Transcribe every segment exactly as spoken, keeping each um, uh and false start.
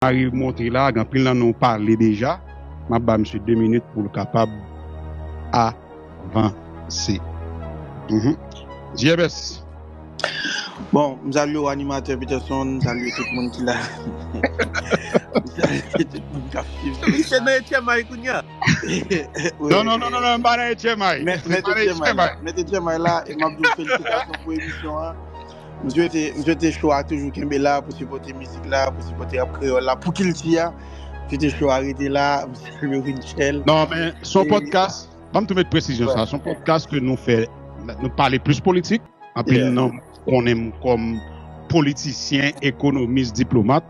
Marie montre la, gen anpil nan nou pale deja. M ap ba misye de minit pou l kapab avanse. Mhm. G M S. Bon, m salye w, animatè Peterson, m salye tout moun ki la. M salye tout moun k ap swiv. Li se nan etyèm ay kounye a. Non, non, non, non, non, m pa nan etyèm ay. Mèt etyèm ay la, mèt etyèm ay la, e m ap di w felisitasyon pou emisyon an. M swete, m swete show a toujou kenbe la pou sipòte mizik la, pou sipòte rap kreyòl la, pou kilti a. M swete show a rete la, m salye Winchell. Non, men se yon podcast. Ban m tou met presizyon sa. Se yon podcast ke nou fè, nou pale plis politik. Anpil nan nou konnen m kòm politisyen, ekonomis, diplomat.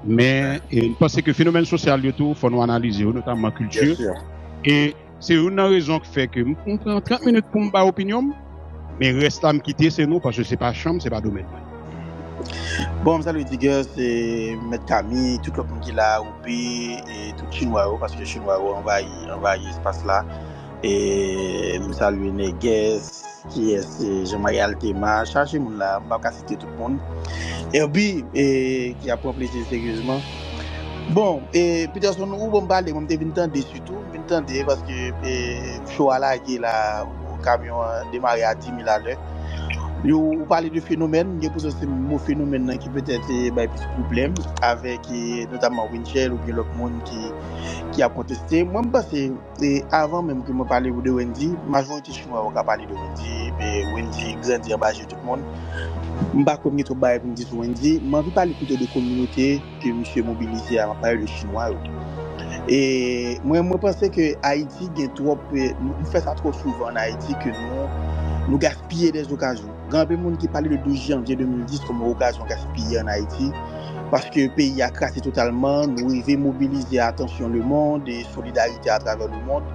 Men e, m panse ke fenomèn sosyal yo tou, fò nou analize yo, notamman kilti. E se youn nan rezon ki fè ke m m pran trant minit pou m bay opinyon m, men rès la m kite se nou, paske se pa chan m, se pa domèn mwen. Bon, m salye Digger, se Mèt Kami, tout lòt moun ki la, Roubi, e tout Chinwa yo, paske Chinwa yo anvayi, anvayi espas la. E m salye Nègès, kiyès, e Jean-Marie Altema, chaje moun la, m p ap ka site tout moun. Herbie, e, ki ap pran plezi seryezman. Bon, e Peterson, ou bon pale, mwen m te vin tande sitou, m vin tande paske e, show a lage la, kamyon an demare a dis mil alè. Yo, ou pale de fenomèn, m gen enpresyon se mo fenomèn nan ki petèt e, bay plis pwoblèm avèk e, notamman Winchell oubyen lòt moun ki, ki ap konteste. Mwen, m panse e, avan menm ke mwen pale de Wendy, majorite Chinwa yo ka pale de Wendy, e Wendy grandi anba je tout moun. M pa kwè m gen twòp bagay pou m di sou Wendy, m anvi pale pito de kominote ke misye mobilize a, m ap pale de Chinwa yo. E mwen, mwen panse ke Ayiti gen twòp, e, nou, nou fè sa twò souvan ann Ayiti ke nou, nou gaspiye dè okazyon. Gen anpil moun ki pale de douz janvye de mil dis kòm yon okazyon gaspiye ann Ayiti, paske peyi a kraze totalman, nou rive mobilize atansyon lemonn e solidarite atravè lemonn.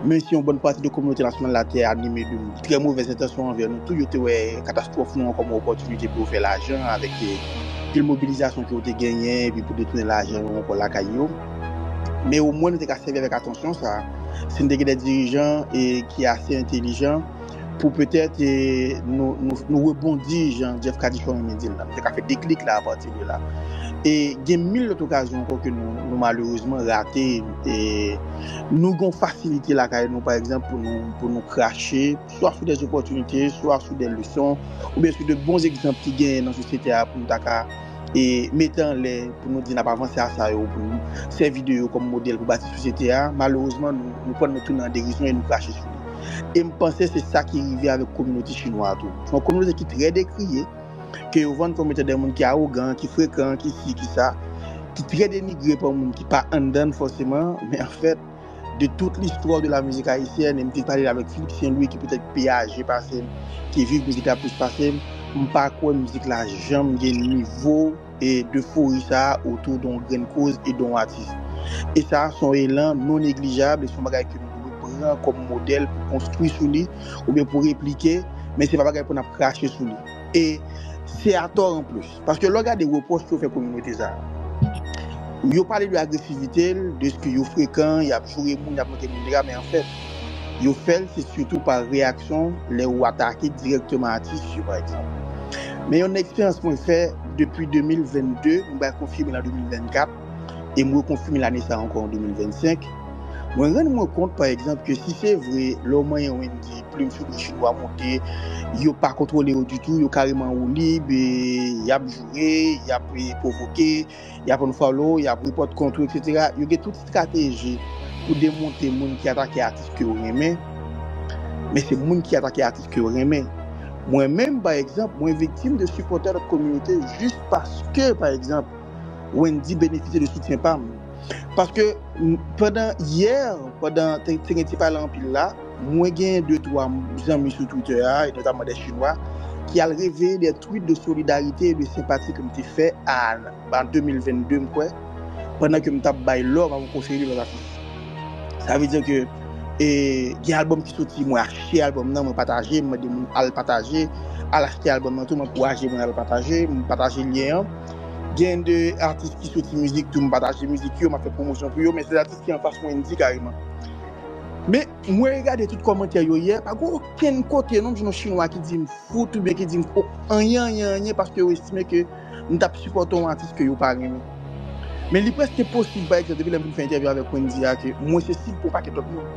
Men si yon bòn pati de kominote nasyonal la te anime de trè movèz entansyon anvè nou tou, yo te wè katastwòf nou an kòm yon opòtinite pou yo fè lajan avèk e, pil mobilizasyon ke yo te genyen, epi pou detounen lajan yo ankò lakay yo. Men omwen nou te ka sèvi avèk atansyon sa a. Si n te gen de dirijan e, ki ase entelijan, pou petèt e, nou, nou, nou rebondi, jan Jeff Kadichon renmen di l la. Nou te ka fè deklik la apati de la. E gen mil lòt okazyon ankò ke nou, nou malerezman rate. E nou gen yon fasilite lakay nou, pa egzanp, pou nou, pou nou krache, swa sou dè opòtinite, swa sou dè leson, oubyen sou de bon egzanp ki genyen nan sosyete a pou nou ta ka e mete anlè pou nou di n ap avanse a sa yo, pou nou sèvi de yo kòm modèl pou bati sosyete a, malerezman, nou, nou pran nou tounen an derizon e nou krache sou li. E m panse se sa ki rive avèk kominote chinwa a tou. Se yon kominote ki trè dekriye, ke yo vann kòm etan de moun ki awogan, ki frekan, ki si, ki sa, ki trè denigre pa moun ki pa anndan l fòseman, men anfèt, de tout listwa de la mizik ayisyèn, e m te pale avèk Philippe Saint-Louis, ki petèt pi aje pase m, ki viv mizik la plis pase m, m pa kwè mizik la janm gen nivo e de fori sa a otou de yon grenn koz e de yon atis. E sa a se yon elan non neglijab, e se yon bagay ke nou dwe pran kòm modèl pou konstwi sou li, oubyen pou replike, men se pa bagay pou n ap krache sou li. E se atò anplis. Paske lè w gade repwòch ke yo fè kominote sa a, yo pale de agresivite l, de ke yo frekan, y ap joure moun, y ap manke moun, etsetera. Men anfèt, yo fè l, se sitou pa reyaksyon lè ou atake dirèkteman atis yo, pa egzanp. Men yon eksperyans mwen fè depi de mil vennde, m bay konfime l an de mil vennkat, e m rekonfime l ane sa a ankò an de mil vennsenk. Mwen rann mwen kont, pa egzanp, ke si se vre, lè w manyen Wendy, plim sou do chinwa monte, yo pa kontwole yo ditou, yo kareman woulib, e y ap joure, y ap e, pwovoke, y ap unfollow, y ap report kont ou, etsetera. Yo gen tout estrateji pou demonte moun ki atake atis ke yo renmen. Men se moun ki atake atis ke yo renmen. Mwen menm, pa egzanp, mwen viktim de sipòtè lòt kominote jis paske, pa egzanp, Wendy benefisye de soutyen pa m. Paske m, pandan yè, pandan te, te gen ti pale anpil la, mwen gen de twa zanmi sou Twitter a, e notamman de Chinwa, ki al reveye de tweet de solidarite e de senpati ke m te fè a, an de mil vennde, m kwè, pandan ke m t ap bay love a yon konseye de lòt atis. Sa vle di ke e, gen albòm ki soti, mwen achte albòm nan, mwen pataje, mwen mande moun al pataje, al achte albòm nan tou, mwen ankouraje moun al pataje, mwen pataje lyen an. Gen de atis ki soti mizik tou, mwen pataje mizik yo, mwen fè pwomosyon pou yo, men se atis ki anfas mwen, m di kareman. Men mwen regade tout kòmantè yo yè, pa gen okenn kote non, m jwenn yon chinwa ki di m fout oubyen ki di m anyen, anyen, anyen, paske yo estime ke m t ap sipòte yon atis ke yo pa renmen. Men li prèske posib, pa egzanp, depi lè m fin fè entèvyou avèk Wendy a, ke mwen se sib pou yon pakèt lòt moun.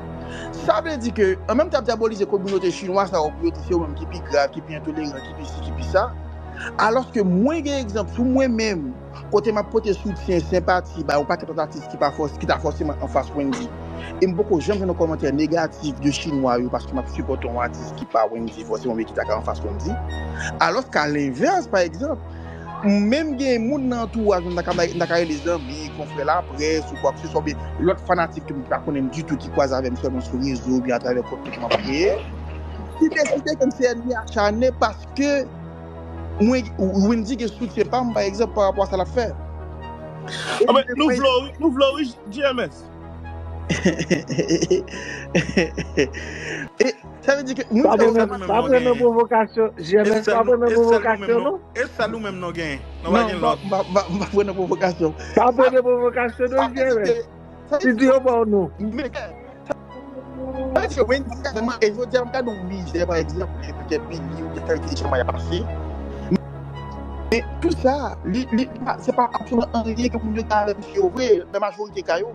Sa vle di ke, an menm tan ap dyabolize kominote chinwa sa yo, pou yo di se yo menm ki pi grav, ki pi entoleran, ki pi si, ki pi sa, alòske mwen gen egzanp sou mwen menm, kote m ap pote soutyen, senpati bay yon pakèt lòt atis ki pa fòs, ki ta fòseman anfas Wendy. E m poko janm jwenn yon kòmantè negatif de chinwa yo paske m ap sipòte yon atis ki pa Wendy fòseman, oubyen ki ta ka anfas Wendy. Alòske alenvès, pa egzanp, menm gen moun nan antouraj mwen, m ta ka bay, m ta ka rele zanmi, konfrè laprès ou kwakeseswa, oubyen lòt fanatik ke m pa konnen ditou ki kwaze avè m sèlman sou rezo oubyen atravè kontni ke m ap kreye, ki deside ke m se ènmi achanen paske mwen, Wendy gen soutyen pa m, pa egzanp, pa rapò a sa l ap fè. Ah, men, nou vle w wi, nou vle w wi, G M S. E sa vle di ke moun sa yo, sa pa pran nan pwovokasyon, G M S, pa pran nan pwovokasyon non. E sèl ou menm nou genyen. Nou pa gen lòt. M pa pran nan pwovokasyon. Pa pran nan pwovokasyon non, G M S. Li di yo ba w non. Men sa vle di ke Wendy a tèlman, e jodi a m gade yon mizè, pa egzanp, e petèt Billy ou de fè ki chanman y ap pase. Men tou sa, li, li, se pa absoliman anyen ke moun yo gen avè misye yo vre, nan majorite ka yo.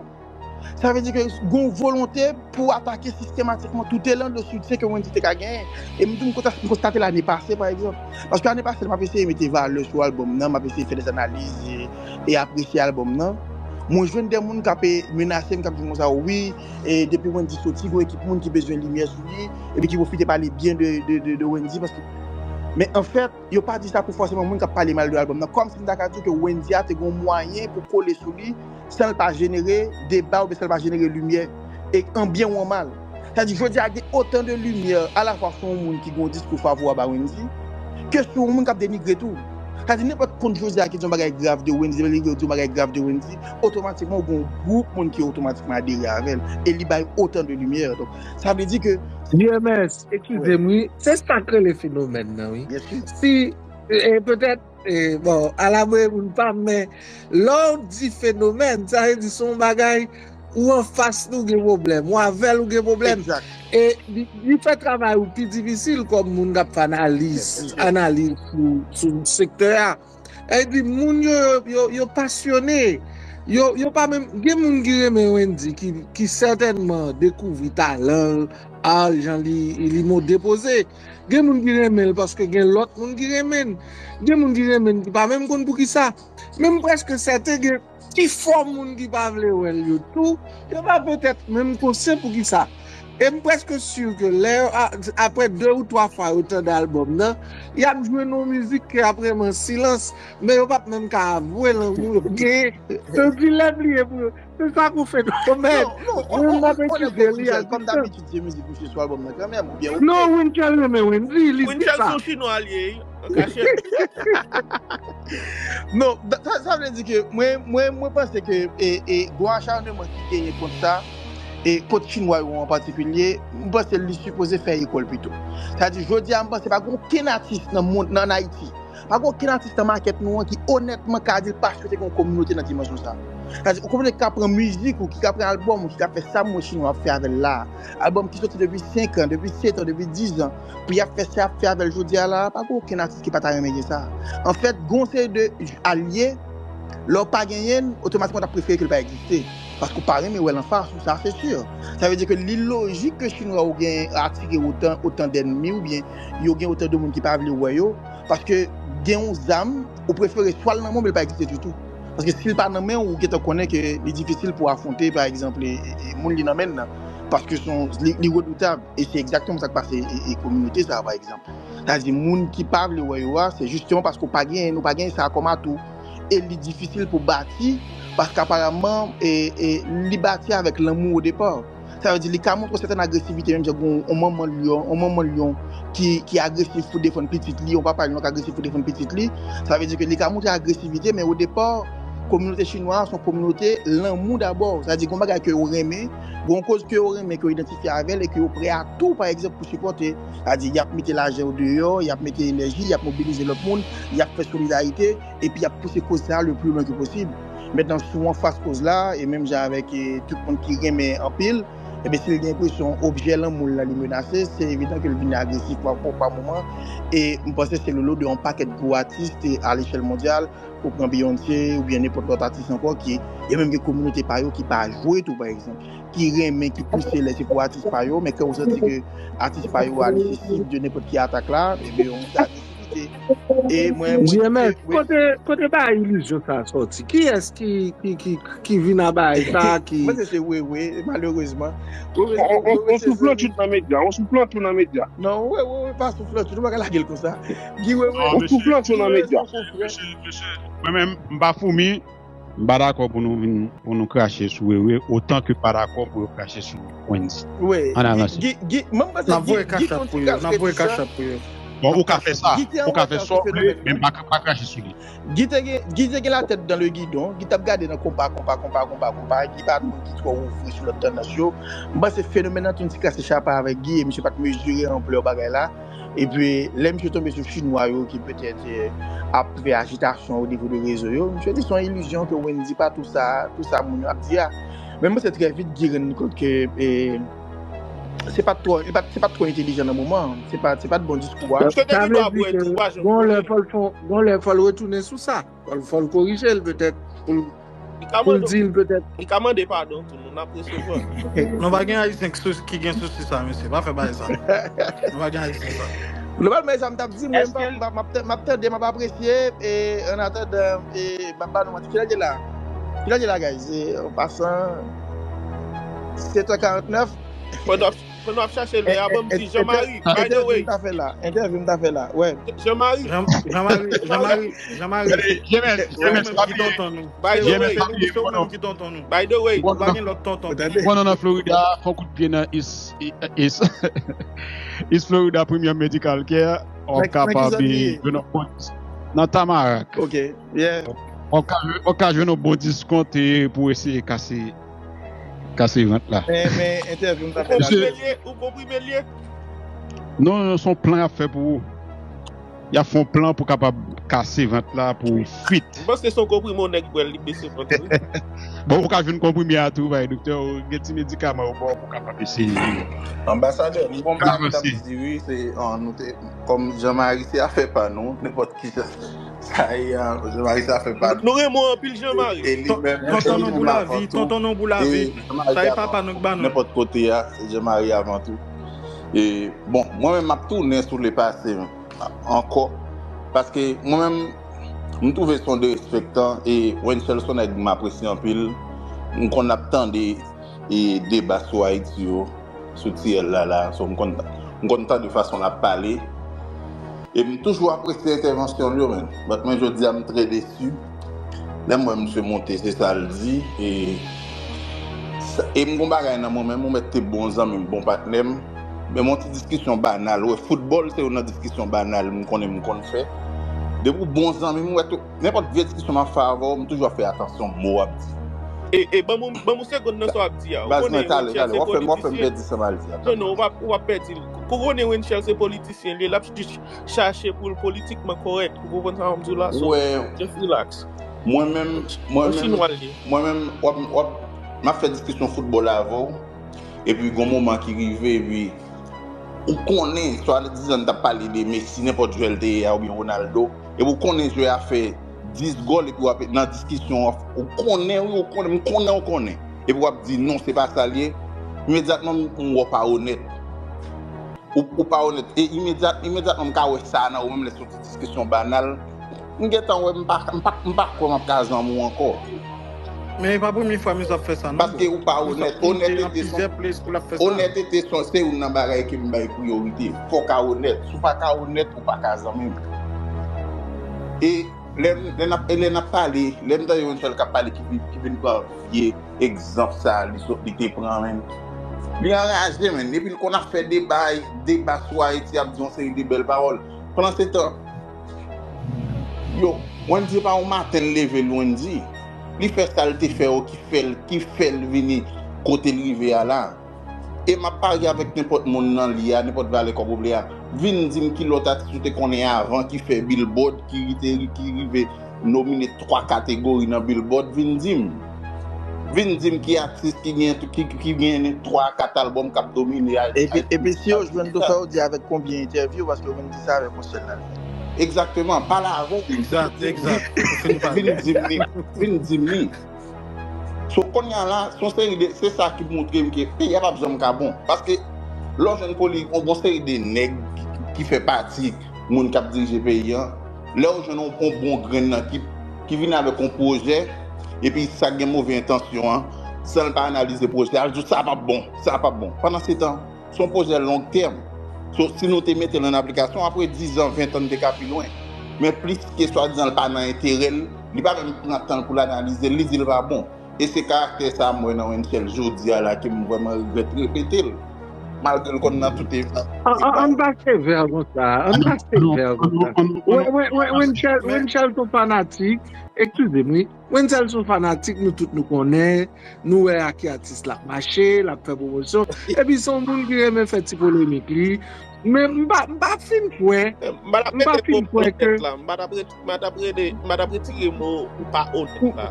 Sa vle di ke gon volonte pou atake sistematikman tout elan de soutyen ke Wendy te ka genyen. E m di w, m konsta-, m konstate lane pase, pa egzanp. Paske lane pase, m ap eseye mete valè sou albòm nan, m ap eseye fè de analiz e, e apresye albòm nan. Mwen jwenn de moun k ap menase m, k ap di m konsa, wi, e depi Wendy soti, gon ekip moun ki bezwen limyè sou li, epi ki pwofite pale byen de, de, de, de Wendy, paske, men anfèt, yo pa di sa pou fòseman moun k ap pale mal de albòm nan. Kòmsi m ta ka di w ke Wendy a te gon mwayen pou kole sou li, san l pa jenere deba oubyen san l pa jenere limyè, e an byen ou an mal. Sa di, jodi a gen otan de limyè, alafwa sou yon moun ki gen yon diskou favorab a Wendy, ke sou yon moun k ap denigre tou. Sa di, nenpòt moun jodi a ki di yon bagay grav de Wendy, li di yon bagay grav de Wendy, otomatikman, ou gen yon gwoup moun ki otomatikman adere avè l. E li bay otan de limyè. Donk, sa vle di ke G M S, eskize m wi, se sa k rele fenomèn nan wi. Byen si. Si, e, petèt, e, bon, ala mwen moun pa m, men lè w di fenomèn, sa vle di se yon bagay ou anfas li w gen pwoblèm, ou avè l ou gen pwoblèm. Egzak. E li, li fè travay ou pi difisil kòm moun k ap fè analiz, analiz sou, sou sektè a. E di moun yo, yo, yo pasyone. Yo, yo pa menm, gen moun ki renmen Wendy, ki, ki sètènman dekouvri talan l, a, jan li, li mo depoze. Gen moun ki renmen l paske gen lòt moun ki renmen l. Gen moun ki renmen l ki pa menm konn poukisa. Men m prèske sèten gen pifò moun ki pa vle wè l yo tou, yo pa petèt menm konsyan poukisa. E m prèske si ke lè yo, a, apre de ou twa fwa yo tande albòm nan, y ap jwenn yon mizik ke ap renmen an silans, men yo p ap menm ka avwe lanmou yo genyen. Se dilèm li ye pou yo. Se sa k yon fenomèn. Non, non, on, on, on, on, on, on, kòm dabitid, se mizik misye sou albòm nan kanmenm, oubyen ou Non, Winchell renmen Wendy, li di Winchell sa. Son chinwa l ye, an kachèt. Non, da- sa, sa vle di ke mwen, mwen, mwen panse ke e, e, gon acharneman ki genyen kont sa, e kont chinwa yo an patikilye, mwen panse li sipoze fè ekòl pito. Sa di, jodi a, mwen panse pa gen okenn atis nan mond, nan Ayiti, pa gen okenn atis nan makèt nou an ki onètman ka di l pa swete gen yon kominote nan dimansyon sa. Sa di, yon kominote ki ka pran mizik ou, ki ka pran albòm ou, ki ka fè sa m wè chinwa ap fè avè l la. Albòm ki soti depi senk an, depi sèt an, depi diz an, pou y ap fè sa y ap fè avè l jodi a la, pa gen okenn atis ki pa ta renmen gen sa. Anfèt, gon seri de alye, lè w pa genyen l, otomatikman w t ap prefere ke l pa egziste. Paske w pa renmen wè l anfas ou, sa se si. Sa vle di ke li lojik ke chinwa yo gen atire otan, otan dènmi oubyen yo gen otan de moun ki pa vle wè yo, paske gen yon zam, ou prefere swa l nan men w, men l pa egziste ditou. Paske si l pa nan men w, ou gentan konnen ke li difisil pou afwonte, pa egzanp, e, e, e, moun li nan men l nan. Paske se yon, li, li redoutab. E se egzakteman sa k pase e, e kominote sa a, pa egzanp. Sa di moun ki pa vle wè yo a, se jisteman paske w pa genyen, nou pa genyen sa a kòm atou. E li difisil pou bati, paske aparamman, e, e, li bati avèk lanmou o depa. Sa vle di, li ka montre yon sètèn agresivite, menm jan yon, yon manman lyon, yon manman lyon ki, ki agresif pou defann pitit li, yon papa lyon ki agresif pou defann pitit li. Sa vle di ke li ka montre agresivite, men o depa, kominote chinwa a se yon kominote lanmou dabò. Sa vle di, gon bagay ke yo renmen, gon koz ke yo renmen, ke yo idantifye avè l e ke yo prè a tou, pa egzanp, pou sipòte. Sa vle di, y ap mete lajan yo deyò, y ap mete enèji, y ap mobilize lòt moun, y ap fè solidarite, epi y ap pouse koz sa a le pli lwen ke posib. Mentnan, si w anfas koz la, e menm jan avèk, e, tout moun ki renmen anpil, Ebyen, si l gen enpresyon objè lanmou l lan li menase, se evidan ke l vin agresif pa, pa, pa moman. E m panse se lolo de yon pakèt gwo atis a lechèl mondyal, ou pran Beyoncé oubyen nenpòt lòt atis ankò ki, yo menm gen kominote pa yo ki pa jwe tou, pa egzanp, ki renmen, ki pouse lè se pou atis pa yo, men ke ou santi ke atis pa yo a li se sib de nenpòt ki atak la, ebyen, yon ti agresivite. E mwen, mwen, G M S, wi. Kote, kote bagay ilizyon sa a sòti? Kiyès ki, ki, ki, ki vin a bagay sa a ki Mwen se, se Wewe, malerezman. Wewe, On, on, Wewe on se souflantchou nan medya, on souflantchou nan medya. Non, Wewe, Wewe pa souflantchou, nou pa ka lage l konsa. Gi Wewe, Non, On mesye, souflantchou nan medya. Mesye, mesye, mwen menm, m pa foumi, m pa dakò pou nou vin, pou nou krache sou Wewe, otan ke m pa dakò pou yo krache sou Wendy. Wi, Ann avanse. Gi, Gi, Gi, mwen panse N ap Gi, voye Gi kachap pou yo, n ap voye kachap pou yo. Bon, ou ka fè sa, Gi te ou ka anmòd fè nan sa w vle, fenomèn men nan. pa, pa krache sou li. Gi te gen, Gi te gen latèt dan le gidon, Gi t ap gade nan konpa, konpa, konpa, konpa, konpa, Gi pa t moun ki twò ouvri sou lòt tandans yo. M panse fenomèn nan te yon ti kras chapa avèk Gi, e misye pa t mezire anplè bagay la. Epi, lè misye tonbe sou Chinwa yo ki petèt, eh, ap fè ajitasyon o nivo de rezo yo, misye di se yon ilizyon ke Wendy pa tou sa, tou sa moun yo ap di a. Men m panse trè vit Gi rann li kont ke, eh, se pa t twò, li pa t, se pa t twò entelijan nan moman an. Se pa, se pa t bon diskou a. Sa vle di ke gon lè fò l fè, gon lè fò l retounen sou sa. Fò l, fò l korije l petèt pou l, Li ka pou l mande, di l petèt. Li ka mande padon tou, nou n ap resevwa. Nou pa gen Ayisyen ki sou, ki gen sousi sa, mesye. Pa fè bagay sa. Nou pa gen Ayisyen sa. Globalman, e sa m t ap di, mwen, m pa, m pa, m ap tan-, m ap tande, m ap apresye, e, an atandan, e, m ap ba nou manti. Kilè l ye la? Kilè l ye la, guys? E, an pasan, sèt è karant nèf. Pandan, pandan w ap chache lè a, ban m di Jean-Marie, by the way. Entèvyou m ta fè la, entèvyou m ta fè la, wè. Jean-Marie. Jean-Marie, Jean-Marie, Jean-Marie. Jean-Marie, se ou menm ki tonton nou. By the way. Se ou menm ki tonton nou. By the way. Ou pa gen lòt tonton. Pandan nan Florida, fè yon kout pye nan East, East, East Florida Premium Medical Care, w ap kapab jwenn yon bon nan Tamarac. Ok, yeah. W ap ka, w ap ka jwenn yon bon diskont, e, pou eseye kase, kase vant la. Men, men, entèvyou m ta fè la. Ou konprime l ye? Ou konprime l ye? Non, non, se yon plan y ap fè pou ou. Y ap fè yon plan pou kapab kase vant la pou ou fit. M panse se yon konprime yon nèg bwè l, li bese vant, wi. Bon, ou ka jwenn konprime a tou, bay doktè, ou gen ti medikaman yo ba w pou kapab eseye. Anbasadè, m gon bagay m t ap di, wi, se, an, nou te, kòm Jean-Marie, se afè pa nou, nenpòt ki jan sa ye, an, Jean-Marie, se afè pa nou. Nou renmen w anpil, Jean-Marie. E, e li menm, tonton nou pou lavi, tonton nou pou lavi. Sa e papa nou k ba nou. Nenpòt kote a, se Jean-Marie avan tou. E, bon, mwen menm, m ap tounen sou le pase ankò. Paske mwen menm, m twouve se yon derespektan e Wenchel se yon nèg m apresye anpil. M konn ap tande e deba sou Ayiti yo, sou T L la, la. So, m konn, m konn tande fason l ap pale. E m toujou apresye entèvansyon l yo, men. But mwen, jodi a, m trè desi. Lè m wè misye monte, se sa l di. E, sa, e m gon bagay nan mwen menm, ou mèt te bon zanmi m, bon patnè m. Men m yon ti diskisyon banal. Wè, foutbòl se youn nan diskisyon banal m konnen m konn fè. Depi w bon zanmi m, ou wè tou, nenpòt vye diskisyon m ap fè avè w, m toujou ap fè atansyon mo w ap di. E, e ban m, ban m yon segonn nan sa w ap di a. Ou konnen Wenchel se politisyen. Non, non, ou p ap, ou p ap pèdi l. Ou konnen Wenchel se politisyen li ye, l ap jis chache pou l politikman kòrèk. Ou konprann sa m ap di w la? So, just relax. Mwen menm, mwen menm, mwen menm, w ap, w ap, m ap fè diskisyon foutbòl avè w, epi gon moman ki rive, epi ou konnen, swadizan n t ap pale de Messi, nenpòt jwè l te ye a, oubyen Ronaldo, epi ou konnen jwè a fè dis gòl, epi w ap nan diskisyon, ou konnen, wi, ou konnen, m konnen, ou konnen, epi w ap di, "Non, se pa sa l ye." Imedyatman, m, m wè w pa onèt. Ou, ou pa onèt. E imedyat, imedyatman m ka wè sa nan ou menm lè se yon ti diskisyon banal. M gentan wè m pa, m pa, m pa kwè m ap ka zanmi w ankò. Men e pa premye fwa misye ap fè sa, non. Paske ou pa onèt. Onètete se, onètete se, se youn nan bagay ke m bay priyorite. Fò w ka onèt. Si w pa ka onèt, ou pa ka zanmi m. E lè, lè n ap, lè n ap pale, lè m tande Wenchel k ap pale ki vin, ki vin pran vye egzanp sa, li sot, li te pran, men. Li anraje, men. Epi l konn ap fè deba, deba sou Ayiti, ap di yon seri de bèl pawòl. Pandan se tan, yo, Wendy pa yon maten l leve l, Wendy. Li fè sa l te fè yo ki fè l, ki fè l vini kote l rive a la. E m ap parye avèk nenpòt moun nan li a, nenpòt valè kòb ou vle a. Vin di m ki lòt atis ou te konnen avan ki fè Billboard, ki te, ki rive nomine twa kategori nan Billboard, vin di m. Vin di m ki atis ki gen, ki, ki gen twa, kat albòm k ap domine. Epi, epi si yo jwenn tou, fè yo di avèk konbyen entèvyou, paske yo vin di sa avèk yon sèl albòm. Egzakteman, pale avè w. Egzat, egzat. Vin di m li. Vin di m li. So, kounye a la, se yon seri de, se sa ki montre m ke peyi a p ap janm ka bon. Paske, lè w jwenn poli-, yon bon seri de nèg ki, ki fè pati moun k ap dirije peyi a, lè w jwenn yon, yon bon grenn nan ki, ki vin avèk yon pwojè, epi sa gen move entansyon an, san l pa analize pwojè a, l di w sa p ap bon, sa p ap bon. Pandan se tan, se yon pwojè long tèm. So, si nou te mete l an aplikasyon, apre diz an, ven an, n te ka pi lwen. Men pliske swadizan l pa nan enterè l, li pa menm pran tan l pou l analize l, li di l pa bon. E se karaktè sa a m wè nan Wenchel jodi a la ke m vrèman regrèt repete l. Malgre l konn nan tout e... An, an, an pa sevè konsa, an pa sevè konsa. Wen-, wen-, wen-, Wenchel, Wenchel se yon fanatik, eskize m, wi. Wenchel se yon fanatik, nou tout nou konnen, nou wè a ki atis l ap mache, l ap fè pwomosyon. Epi se yon moun ki renmen fè ti polemik li. Men m pa, m pa fin kwè, m pa fin kwè ke... M pa t ap ret-, m pa t ap rele, m pa t ap retire mo ou pa onèt la.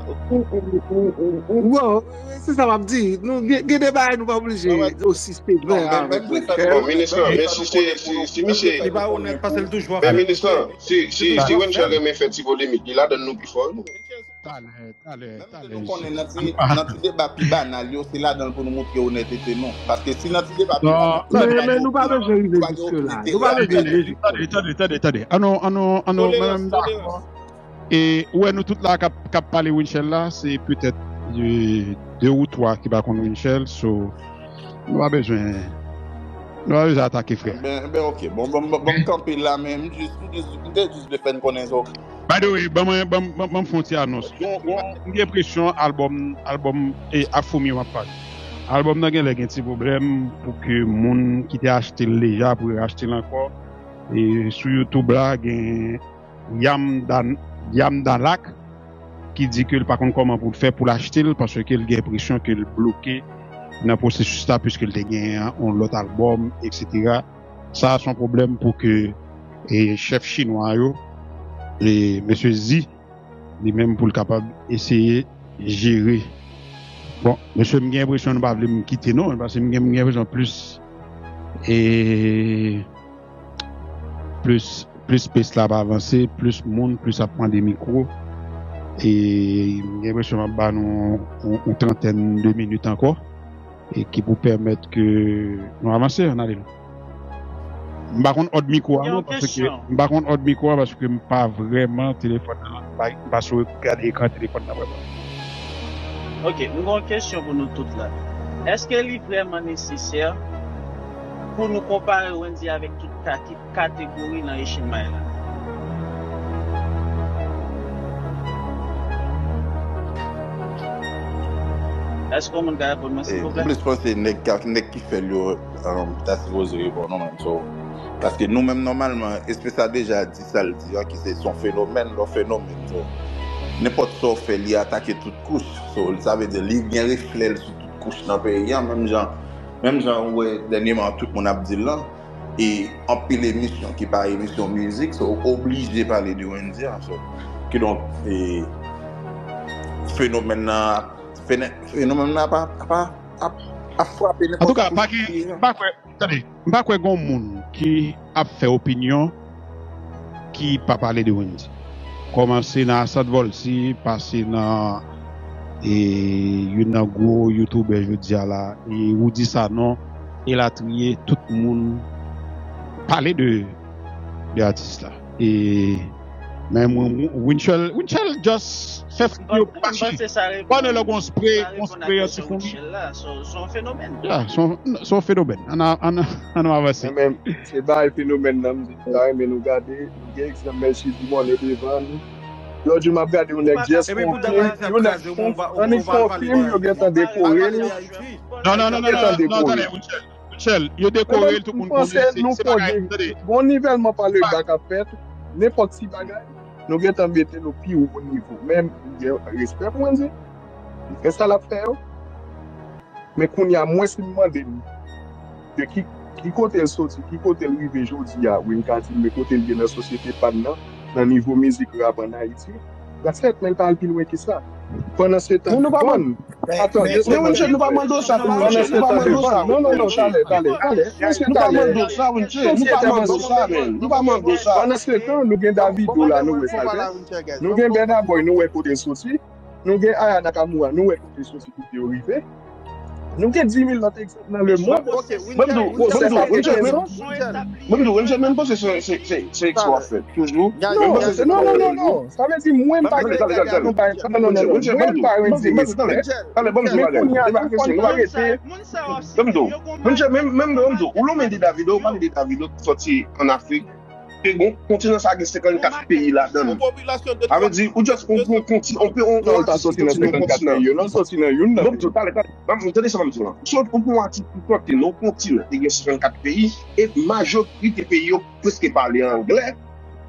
Bon, se sa m ap di. Nou gen, gen de bagay nou pa oblije osi sevè avèk Wenchel. Bon, minis lan, men si se, si, si misye... Li pa onèt paske l toujou ap fè... Men minis lan, si, si, si Wenchel renmen fè ti polemik, li ladann nou pi fò, wi. Talè, talè, talè. Menm si nou konnen nan ti, nan ti deba pi banal yo, se ladan l pou nou montre onètete nou. Paske si nan ti deba pi banal... Non, men, men nou pa bezwen rive jiske la. Nou pa bezwen rive jiske la. Tande, tande, tande, tande. Ann nou, ann nou, ann nou, mwen menm m dakò. E ou wè nou tout la k ap, k ap pale Wenchel la, se petèt, e, de ou twa ki pa konn Wenchel, so, nou pa bezwen, nou pa bezwen atake frè. Ben, ben, ok. Bon, bon, bon, bon, m kanpe la, men m jis, m jis, m te jis vle fè n konnen sa. By the way, ban mwen, ban, ban, ban m fè yon ti anons. Gon, gon, m gen enpresyon albòm, albòm, e, ak Foumi m ap pale. Albòm nan genlè gen ti pwoblèm pou ke moun ki te achte l deja pou yo achte l ankò. E sou YouTube la, gen Yam Dan-, Yam Dalak ki di ke l pa konn kòman pou l fè pou l achte l, paske l gen enpresyon ke l bloke nan pwosesis la, piske l te gen yon lòt albòm, etsetera. Sa a se yon pwoblèm pou ke, e, chèf chinwa yo, e, mesye Xi, li menm pou l kapab eseye jere. Bon, mesye, m gen enpresyon nou pa vle m kite non, paske m gen, m gen enpresyon plis, e, plis, plis space la ap avanse, plis moun, plis ap mande mikwo. E m gen enpresyon m ap ba nou yon, yon trantèn de minit ankò, e ki pou pèmèt ke nou avanse, ann ale. M pa konn òd mikwo a non, paske m pa konn òd mikwo a paske m pa vrèman telefòn nan, m pa, m pa sou gade ekran telefòn nan vrèman. Ok, m gen yon kesyon pou nou tout la. Èske li vrèman nesesè pou nou konpare Wendy avèk tout kaki kategori nan echenn may la? Èske yon moun ka reponn mwen, silvouplè? M plis panse nèg ka, nèg ki fè l yo, um, ta sipoze reponn nou menm. So, paske nou menm nòmalman, espès la deja di sa l di an, ki se, se yon fenomèn, lè yon fenomèn. So, nenpòt sa w fè, li atake tout kouch. So, sa vle di, li gen reflè l sou tout kouch nan peyi an, menm jan, menm jan ou wè dènyèman tout moun ap di l lan. E anpil emisyon ki pa emisyon mizik, so, oblije pale de Wendy an. So, kidonk, e, fenomèn nan, fene-, fenomèn nan ap, ap, ap, ap, ap frape nenpòt kouch peyi an. Antouka, m pa gen, m pa kwè, tande, m pa kwè gon moun ki ap fè opinyon ki pa pale de Wendy. Kòmanse nan Asad Volcy, pase nan, e, youn nan gwo youtubè jodi a la, e, Roody Sanon, elatriye, tout moun pale de, de atis la. E, men mwen, mwen, Winchell, Winchell just fè figi yo mache. Pandan lè gon spray, gon spray anti-foumi. Ya, se yon, se yon fenomèn. Ann, ann, ann avanse. Men, se bagay fenomèn nan, m di, m ta renmen nou gade, nou gen egzanp Melchie Dumornay devan nou. Jodi m ap gade yon nèg just fè yon fim, yon nèg fè yon fim, yo gentan dekore l. Non, non, non, non, non, tande, Winchell. Winchell, yo dekore l, tout moun konnen, se, se bagay, tande. Gon nivèlman pa le bak ap fèt, nenpòt ti bagay, nou gentan mete l o pi wo nivo. Men, m gen respè pou Wendy. M fè sa l ap fè yo. Men kounye a, mwen, si m mande m de ki, ki kote l soti, ki kote l rive jodi a, wi, m ka di m, men kote l ye nan sosyete pa n nan, nan nivo mizik rap ann Ayiti, that's it, men l pa al pi lwen ke sa. Pandan se tan, Von, Atann, de segonn. Wenchel, nou pa mande w sa, Wenchel, nou pa mande w sa. Non, non, non, talè, talè, talè. Nou pa mande w sa, Wenchel, nou pa mande w sa, men. Nou pa mande w sa. Pandan se tan, nou gen Davido la, nou wè sa l fè. Nou gen Burna Boy, nou wè kote l soti. Nou gen Aya Nakamura, nou wè kote l soti, kote yo rive. Nou gen dis mil lòt egzanp nan lemonn. Mwen m di w, mwen m di w, Wenchel, mwen m di w, Wenchel, mwen m panse se, se, se, se eksprè w ap fè. Toujou. Non, non, non, non, non. Sa vle di mwen m pa gen non, non, non, non, mwen m pa gen egzanp. Talè, ban m di w bagay. Depi kounye a, nou pa rete. Ban m di w. Menm jan, menm, menm, ban m di w. Ou lonmen de Davido, ou pale de Davido ki sòti ann Afrik. Ke gon kontinan sa gen senkannkat peyi ladan l. Sa vle di, ou just, ou pran konti, ou pran yon atis ki sòti nan yon kontinan. Ban m di w, talè, talè. Ban m, tande sa ban m di w lan. Si w pran yon atis ki sòti nan yon kontinan, ki gen senkannkat peyi, e majorite peyi yo preske pale anglè,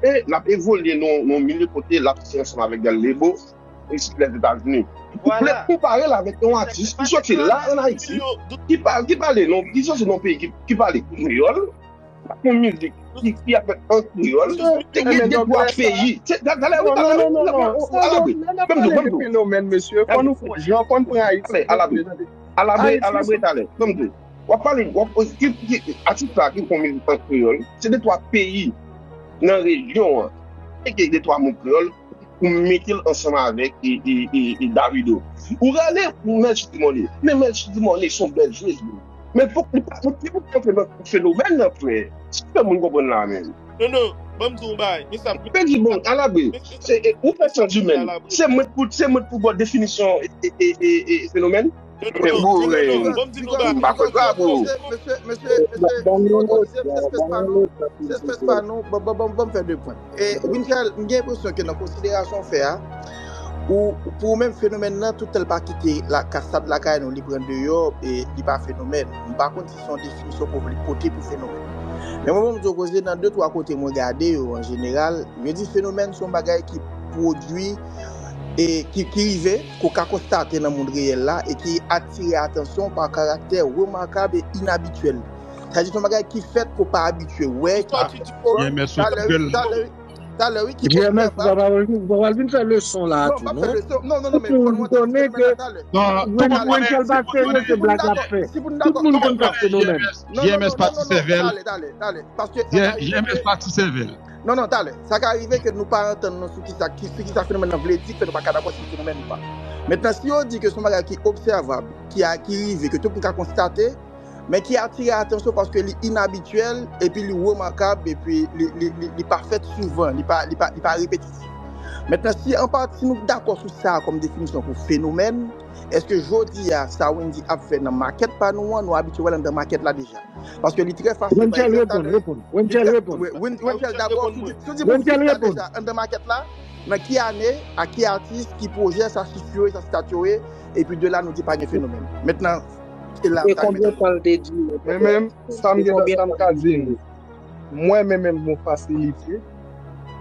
e l ap evolye nan, nan yon milye kote l ap soti ansanm avèk Gad Lebo, isit Lèzetazini. Ou vle konpare l avèk yon atis ki soti la ann Ayiti, ki pa, ki pale, non, ki soti nan yon peyi ki, ki pale kreyòl, k ap fè yon mizik ki, ki ap fèt an kreyòl, te gen de twa peyi. Talè, wi, talè, wi, talè, wi, talè, wi, talè, wi. Ban m di w, ban m di w. Fenomèn, mesye, fò nou fè yon jan, fò n pran Ayiti. Alabwe, alabwe, alabwe, talè. Ban m di w. W ap pale, w ap, ki, ki, atis sa ki fè yon mizik an kreyòl, se de twa peyi nan rejyon an. E gen de twa mo kreyòl pou mete l ansanm avèk, e, e, e, e Davido. Ou rale Melchie Dumornay. Men Melchie Dumornay se yon bèl jwez, bro. Men fòk li pa, li pa fè nan fenomèn nan, frè. Si fè moun konprann la menm. Non, non, ban m di w yon bagay. Men sa m di, bon, alabwe. Se, e, ou fè sans imèn. Se mwen pou, se mwen pou ba w definisyon, e, e, e, e, e fenomèn. Men boure, m pa kwè sa, bro. Mesye, mesye, mesye, mesye, se espès pa nou, se espès pa nou, ban, ban, ban, ban m fè de pwen. E, Winchel, m gen enpresyon ke nan konsiderasyon w fè a, ou, pou ou menm fenomèn nan, toutan l pa kite la, ka, stad lakay nou, li pran deyò, e li pa fenomèn. M pa konn si se yon definisyon ke w vle pote pou fenomèn. Men mwen, mwen, m di w koze nan de, twa kote mwen gade yo, an jeneral, yo di fenomèn se yon bagay ki pwodui e ki, ki rive, ke w ka konstate nan mond reyèl la, e ki atire atansyon pa karaktè remakab e inabityèl. Sa vle di se yon bagay ki fèt ke w pa abitye wè, ki, talè, talè, talè, wi, ki pwodui. J M S, ou pa, ou pa pral vin fè leson la a tou, non. Non, non, non, men fò nou antre nan fenomèn nan talè. Non, tout moun konnen se blag l ap fè. Tout moun konn sa fenomèn. J M S pa ti sèvèl. Talè, talè, talè. Paske J M S pa ti sèvèl. Non, non, talè. Sa ka rive ke nou pa antann nou sou kisa, ki, sou kisa fenomèn nan vle di, ke nou pa ka dakò si se fenomèn ou pa. Mentnan, si yo di ke se yon bagay ki obsèvab, ki a, ki rive, ke tout moun ka konstate, men ki atire atansyon paske li inabityèl, epi li remakab, epi li, li, li, li pa fèt souvan, li pa, li pa, li pa repetitif. Mentnan, si an pati nou dakò sou sa kòm definisyon pou fenomèn, èske jodi a, sa Wendy ap fè nan makèt pa nou an, nou abitye wè l anndan makèt la deja? Paske li trè fasil, pa egzanp, talè, Wenchel, reponn, reponn. Wenchel, reponn. Wi, Wen-, Wenchel, dabò, si w di, si w di pou Wenchel, reponn. Deja anndan makèt la, nan ki ane, a ki atis, ki pwojè, sa chif yo ye, sa stat yo ye, epi de la, nou di pa gen fenomèn. Mentnan, e la, e konbyen tan l te di? Men menm, sa m gen, sa m ka di nou, mwen menm, menm, gon fasilite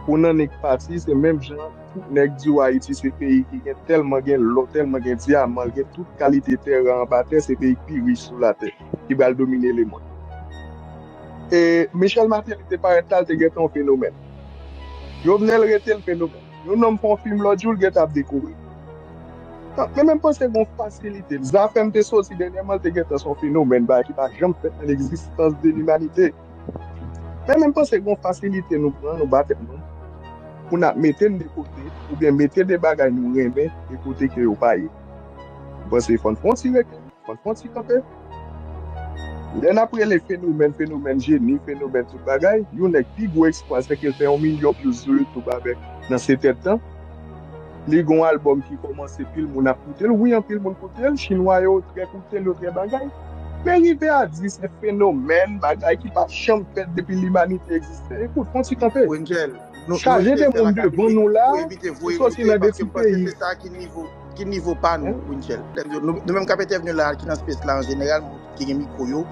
pou nan nèg pati, se menm jan nèg di w Ayiti se peyi ki gen tèlman gen lò, tèlman gen dyaman, l gen tout kalite tè ra anba tè, se peyi ki pi rich sou latè, ki pral domine lemonn. E Michel Martelly te parèt la, l te gentan yon fenomèn. Jovenel rete l fenomèn. Yon nonm fè yon fim lòt jou, l gentan ap dekore. Men menm panse gon fasilite. Zafèm te soti dènyèman, l te gentan se yon fenomèn, bagay ki pa janm fèt nan legzistans de limanite. Men menm panse gon fasilite nou pran, nou ba tèt nou, pou n ap mete n de kote, oubyen mete de bagay nou renmen de kote ke yo pa ye. M panse fò n fè yon ti rekil, fò n fè yon ti kanpe. Lè n ap rele fenomèn, fenomèn jeni, fenomèn tout bagay, yon nèg pi gwo eksplwa l se ke l fè yon milyon views sou YouTube avèk nan se tèt tan. Li gon albòm ki kòmanse, pil moun ap koute l. Wi, anpil moun koute l. Chinwa yo trè koute l, yo trè bagay. Men rive a di se fenomèn, bagay ki pa janm fèt depi limanite egziste. Ekout, fè yon ti kanpe. Chaje de moun devan nou la, ki sòti nan de ti peyi. Se sa ki nivo, ki nivo pa nou, Winchel. Nou, nou menm k ap entèvni la, ki nan space la an jeneral, moun ki gen mikwo yo.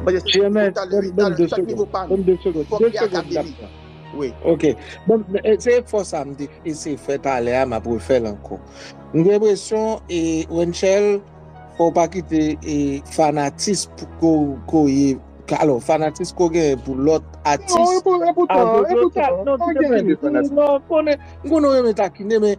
J M S, ban m de segonn, ban m de segonn, de segonn n ap pran. Wi. Ok. Bon, e, se efò sa m te eseye fè talè a, m ap refè l ankò. M gen enpresyon, e, Wenchel, fò w pa kite, e, fanatis pou ko, ko ye, alò, fanatis ko genyen pou lòt atis. Non, e pou, e poutan, e poutan, non, pa genyen de fanatis. Non, konnen, m konnen w renmen takine, men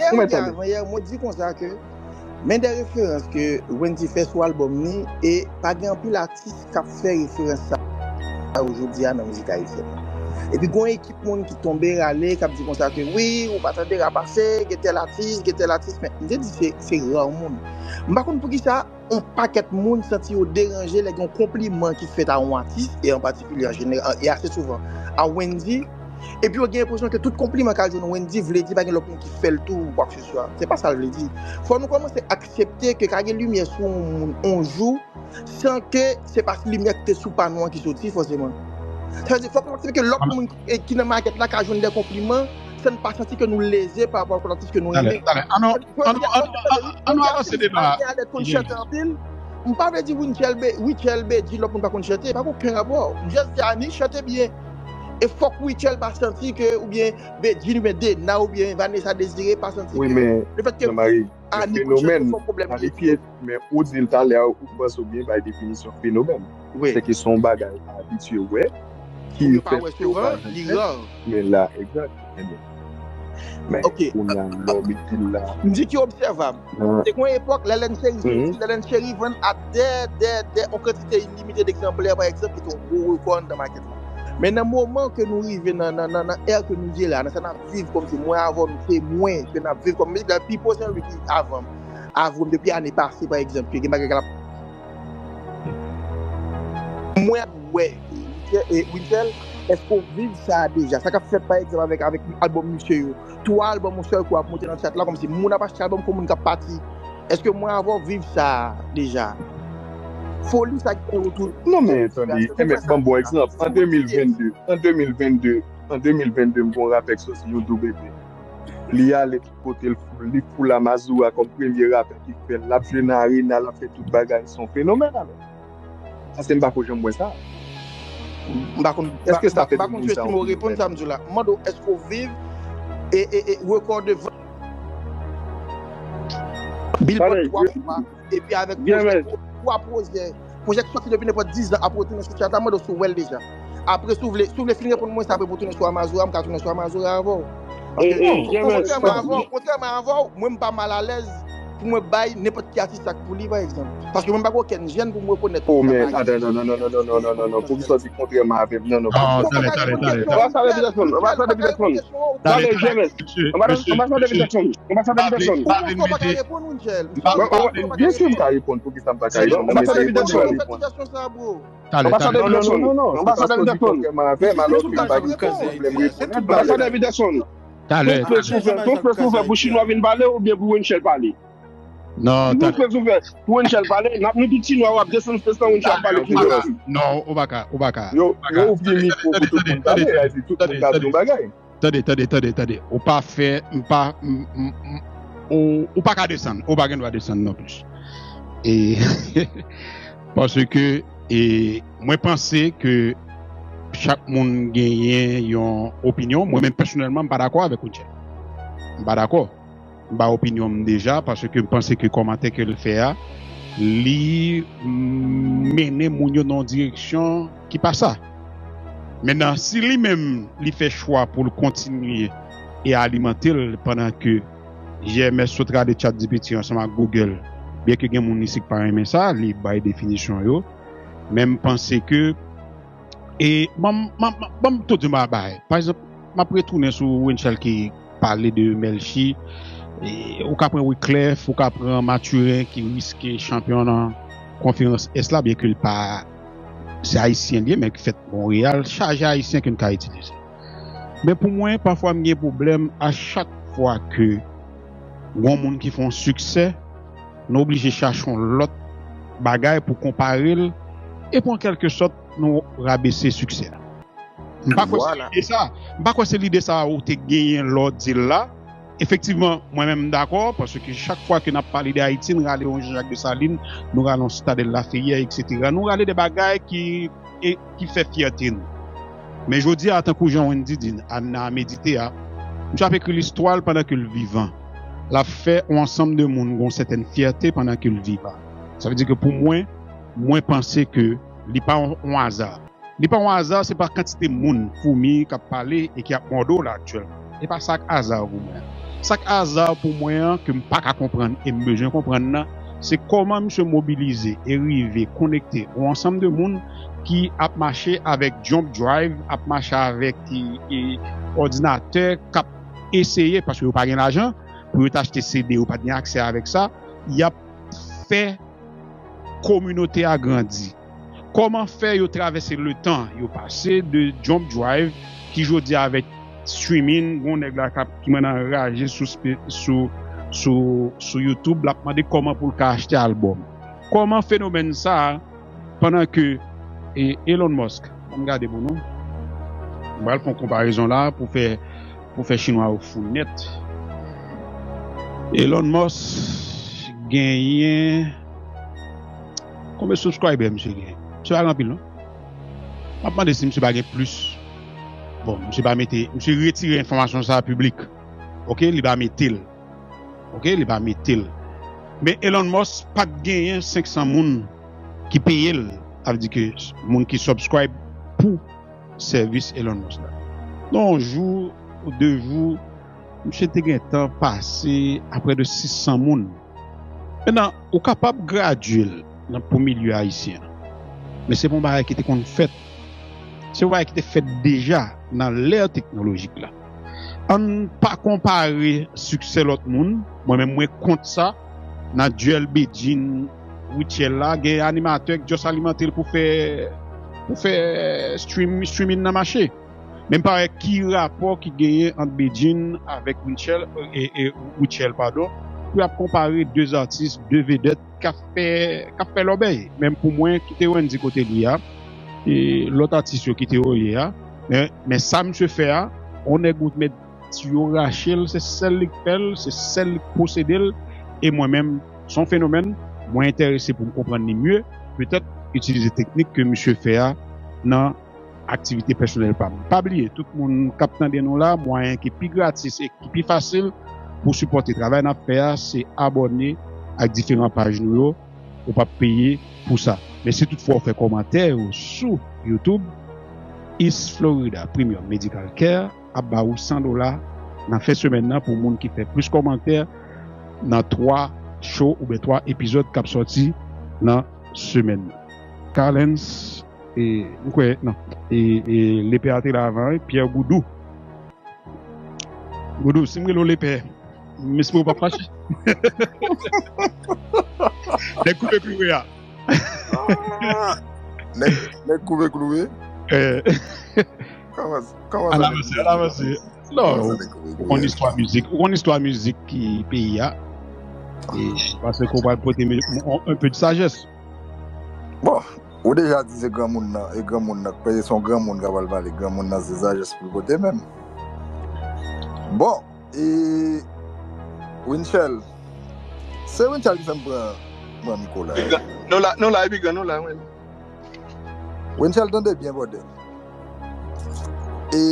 yè, ou mèt tande. Avan yè, mwen di konsa ke men de referans ke Wendy fè sou albòm ni, e pa gen anpil atis k ap fè referans sa yo jodi a nan mizik ayisyèn. Epi gon ekip moun ki tonbe rale, k ap di konsa ke wi, ou pa tande rap ase, gen tèl atis, gen tèl atis, men m te di se, se ra moun. M pa konn poukisa yon pakèt moun santi yo deranje lè gen yon konpliman ki fèt a yon atis, e an patikilye an jeneral, e ase souvan a Wendy, epi yo gen enpresyon ke tout konpliman k al jwenn Wendy vle di pa gen lòt moun ki fè l tou ou kwakeseswa. Se pa sa l vle di. Fò nou kòmanse aksepte ke ka gen limyè sou yon moun yon jou, san ke se pa limyè ki te sou pa nou an ki soti fòseman. Sa vle di, fòk nou aksepte ke lòt moun ki, ki nan makèt la ka jwenn de konpliman, san n pa santi ke nou leze pa rapò ak lòt atis ke nou renmen. Talè, talè. Ann nou, ann nou, ann nou, ann nou avanse deba. Jodi a, lè konn chante anpil, M pa vle di Winchel Be, Winchel Bedjine lòt moun pa konn chante, pa gen okenn rapò. M just di Annie chante byen. E fòk Winchel pa santi ke oubyen Bedjine oubyen Dena oubyen Vanessa Desiré pa santi ke lefètke Annie konn chante se yon pwoblèm li ye. Men ou di l talè a, ou panse w byen bay definisyon fenomèn. Se ke se yon bagay abitye wè ki fè ke w pa janm fè. Men la, egzak. Men kounye a lè w mete l la. M di ki obsèvab. Te gen yon epòk, Lèlèn Cheri, Lèlèn Cheri vann a dè, dè, dè, yon kantite ilimite d egzanplè, pa egzanp, ki te yon gwo rekò anndan makèt la. Men nan moman ke nou rive nan, nan, nan, nan è ke nou ye la, nan sa n ap viv kòmsi mwen avè w, nou se mwen, ke n ap viv kòm mizik la, Pipo Saint Louis ki avan m, avè m depi ane pase, pa egzanp, ke gen bagay k ap. Mwen ap wè, Winchel, èske w viv sa deja? Sa k ap fèt, pa egzanp, avèk, avèk albòm misye yo. Twa albòm yon sèl kou ap monte nan chat la, kòmsi moun ap achte albòm kon moun k ap pati. Èske mwen avè w viv sa deja? Foli sa ki fè retour. Non, men tande, enben, ban m bon egzanp. An de mil venn de, an de mil venn de, an de mil venn de, m gen yon rapè k soti, Youdou Bebe. Li ale tout kote, l fou, li fou la Mazora kòm premye rapè ki fè l. L ap jwe nan arena, l ap fè tout bagay. Se yon fenomèn, alò. Paske m pa ko janm wè sa. M pa konn, èske sa fè depi sa? M pa konn si w reponn sa m di w la. M mande w, èske w viv e, e, e rekò de vant Billboard twa fwa, epi avèk pwojè, twa pwojè, pwojè ki soti depi nenpòt diz an ap retounen sou chat la, m mande w si w wè l deja. Apre, si w vle, si w vle fin reponn mwen sa, apre pou w tounen sou Amazora, m ka tounen sou Amazora avè w. Kontrèman avè w, kontrèman avè w, mwen m pa malalèz pou mwen bay nenpòt ki atis sa k pou li, pa egzanp. Paske mwen m pa gen okenn jèn pou m rekonèt. Oh, men, atann, non, non, non, non, non, non, non, non, non, non, poukisa w di kontrèman avè m? Non, non, non, non, non, poukisa w di kontrèman avè m? Anbasadè Peterson, anbasadè Peterson. Tande, tande, mesye, mesye, mesye. Anbasadè Peterson, anbasadè Peterson. Byensi m ka reponn, poukisa m pa ka reponn? Anbasadè Peterson. Talè, talè. Non, non, non, non, non. Anbasadè Peterson. Anbasadè Peterson. Talè. Ton fle sou fè, ton fle sou fè pou chinwa vin pale oubyen pou Winchel pale? Non, talè. Ton fle sou fè pou Winchel pale, n ap nou tout chinwa w ap desann fes lan Winchel ap pale pou Winchel. Non, ou pa ka, ou pa ka. Yo, yo ouvri mikwo pou tout moun pale, sa vle di tout moun ka di yon bagay. Tande, tande, tande, tande. Ou pa fè, m pa, m, m, m, ou, ou pa ka desann, ou pa gen dwa desann non plis. E, paske, e, mwen panse ke chak moun genyen yon opinyon. Mwen menm pèsonèlman, m pa dakò avèk Winchel. M pa dakò. M ba opinyon m deja, paske m panse ke kòmantè ke l fè a, li, mm, mennen moun yo nan yon direksyon ki pa sa. Mentnan, si li menm, li fè chwa pou l kontinye e alimante l pandan ke J M S sot rale ChatGPT ansanm ak Google, byenke gen moun isit ki pa renmen sa, li bay definisyon yo, men m panse ke, e, ban m, ban m, ban m tou di m bagay. Pa egzanp, m ap retounen sou Winchel ki pale de Melchie. E, ou ka pran Wyclef, ou ka pran Mathurin ki riske chanpyon nan konferans Est la, byenke l pa, se Ayisyen li ye, men ki fèt Monreyal, chaje Ayisyen ke n ka itilize. Men pou mwen, pafwa m gen pwoblèm a chak fwa ke gon moun ki fè yon siksè, nou oblije chache yon lòt bagay pou konpare l, e pou an kèlke sòt nou rabese siksè a. M pa kwè se lide sa. M pa kwè se lide sa ou te genyen lè w di l la. Efektivman, mwen menm m dakò, paske chak fwa ke n ap pale de Ayiti, n rale yon Jean-Jacques Dessalines, nou rale yon Sitadèl Laferyè, etsetera. Nou rale de bagay ki, e, ki fè fyète nou. Men jodi a, tankou jan Wendy di, n a medite a, misye ap ekri listwa l pandan ke l vivan. L ap fè yon ansanm de moun gen yon sètèn fyète pandan ke l vivan. Sa vle di ke pou mwen, mwen panse ke li pa yon, yon aza. Li pa yon aza, se pa kantite moun, foumi, k ap pale e ki ap mòde w la aktyèlman. E pa sa k aza pou mwen. Sa k aza pou mwen an, ke m pa ka konprann e m bezwen konprann nan, se kòman misye mobilize e rive konekte yon ansanm de moun ki ap mache avèk jump drive, ap mache avèk, e, e, òdinatè, k ap eseye, paske yo pa gen lajan, pou yo t achte C D, yo pa t gen aksè avèk sa, y ap fè kominote a grandi. Kòman fè yo travèse letan, yo pase de jump drive, ki jodi a avèk streaming, gon nèg la k ap, ki mande anraje sou, spe- sou, sou, sou YouTube, l ap mande kòman pou l ka achte albòm. Kòman fenomèn sa a, pandan ke, e, Elon Musk, ann gade pou nou, m pral fè yon konparezon la pou fè, pou fè chinwa yo fou nèt. Elon Musk genyen Konbyen subscriber misye gen? Misye pa gen anpil, non. M ap mande si misye pa gen plis. Bon, misye pa mete, misye retire enfòmasyon sa a piblik. Oke, li pa mete l. Oke, li pa mete l. Men Elon Musk pa t genyen senk san moun ki peye l. Sa vle di ke moun ki subscribe pou sèvis Elon Musk la. Nan yon jou ou de jou, misye te gentan pase a prè de sis san moun. Mentnan, ou kapab gradye l nan, pou milye ayisyen an. Men se pa yon bagay ki te konn fèt. Se yon bagay ki te fèt deja nan lè teknolojik la. Ann pa konpare siksè lòt moun. Mwen menm, mwen kont sa. Nan duel Bedjine Rutshelle la, gen animatè ki just alimante l pou fè, pou fè stream, streaming nan mache. Men m pa wè ki rapò ki genyen ant Bedjine avèk Rutshelle, e, e, Rutshelle, padon, pou y ap konpare de atis, de vedèt k ap fè, k ap fè lòbèy. Men pou mwen, kite Wendy kote li a, e lòt atis yo kite yo ye a. Men, men sa misye fè a, on nèg ou met tiyo rache l, se sèl li k fè l, se sèl li k posede l. E mwen menm, se yon fenomèn, mwen enterese pou m konprann li mye, petèt itilize teknik ke misye fè a nan aktivite pèsonèl pa m. Pa bliye, tout moun k ap tande nou la, mwayen ki pi gratis e ki pi fasil pou sipòte travay n ap fè a, se abòne ak diferan paj nou yo. Ou p ap peye pou sa. Men si toutfwa w fè kòmantè yo sou YouTube, East Florida Premium Medical Care ap ba ou san dola nan fen semèn nan pou moun ki fè plis kòmantè nan twa show oubyen twa epizòd k ap sòti nan semèn nan. Kalens, e, m kwè, non, e, e, Lepè a te la avan, wi, Pierre Goudou. Goudou, si m rele w Lepè, m espere w p ap fache. Nèg koupe klouwe a. Ah, nèg, nèg koupe klouwe. Eh. Kòman, kòman sa, nèg koupe klouwe? Kòman sa, nèg koupe klouwe? Non, ou konn istwa mizik, ou konn istwa mizik ki peyi a. E paske ou pral pote mi-, un, un peu de sagesse. Bon, ou deja di se granmoun nan, e granmoun nan, paske se yon granmoun k ap al pale, granmoun nan se sajès pou l pote menm. Bon, e Winchell, se Winchell ki fè m pran, pran mikwo la. Epi gran-, nou la, nou la, epi gran, nou la, wi. Winchell, tande byen, bòdèl. E,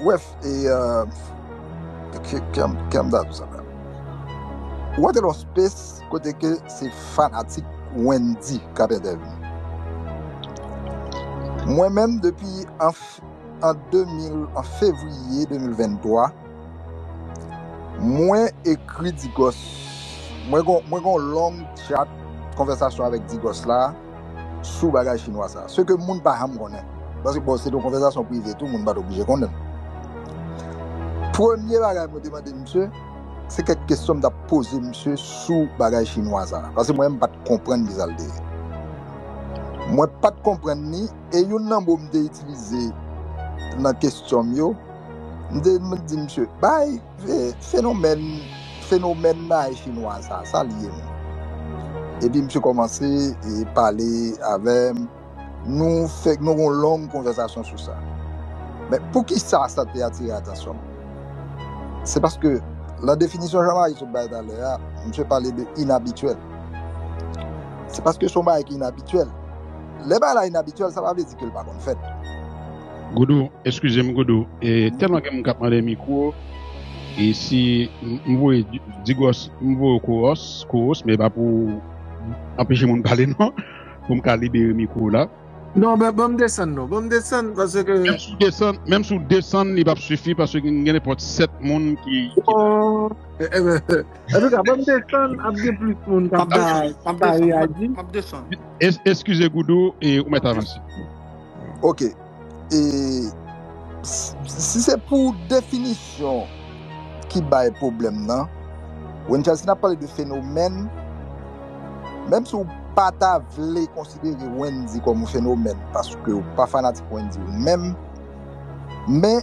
wèf, e, euh, ke, ke, ke m, ke m ta di sa la? Ou antre nan yon space kote ke se fanatik Wendy k ap entèvini. Mwen menm, depi an f-, an de mil, an fevriye de mil venntwa, mwen ekri Digos. Mwen gon, mwen gon long chat, konvèsasyon avèk Digos la sou bagay chinwa sa. Se ke moun pa janm konnen. Paske, bon, se yon konvèsasyon prive tou, moun pa t oblije konnen. Premye bagay mwen te mande misye, se kèk kesyon m t ap poze misye sou bagay chinwa sa. Paske mwen menm m pa t konprann kisa l te ye. Mwen pa t konprann li, e youn nan mo m te itilize nan kesyon m yo, m te, m te di misye, bay, fe-, fenomèn, fenomèn bagay chinwa sa, sa l ye menm? Epi misye kòmanse, e, pale avè m. Nou fè, nou gon long konvèsasyon sou sa. Men poukisa sa te atire atansyon m? Se paske, nan definisyon Jean-Marie sot bay talè a, misye pale de inabityèl. Se paske se yon bagay ki inabityèl. Lè bagay la inabityèl, sa pa vle di ke l pa konn fèt. Goudou, eskize m, Goudou. E, tèlman gen moun k ap mande mikwo, e si m, m voye Di-, Digos, m voye Kowos, Kowos, men pa pou anpeche moun pale, non. Pou m ka libere mikwo la. Non, ban, ban m desann, non. Ban m desann, paske menm si w desann, menm si w desann, li p ap sifi, paske gen, gen nenpòt sèt moun ki, ki... Oh, e, e, antouka, ban m desann, ap gen plis moun k ap, k ap reyaji. M ap desann. Es-, eskize, Goudou, e ou mèt avanse. Ok. E si, si se pou definisyon ki bay pwoblèm nan, Wenchel, si n ap pale de fenomèn, menm si w pa ta vle konsidere Wendy kòm yon fenomèn, paske w pa fanatik Wendy ou menm, men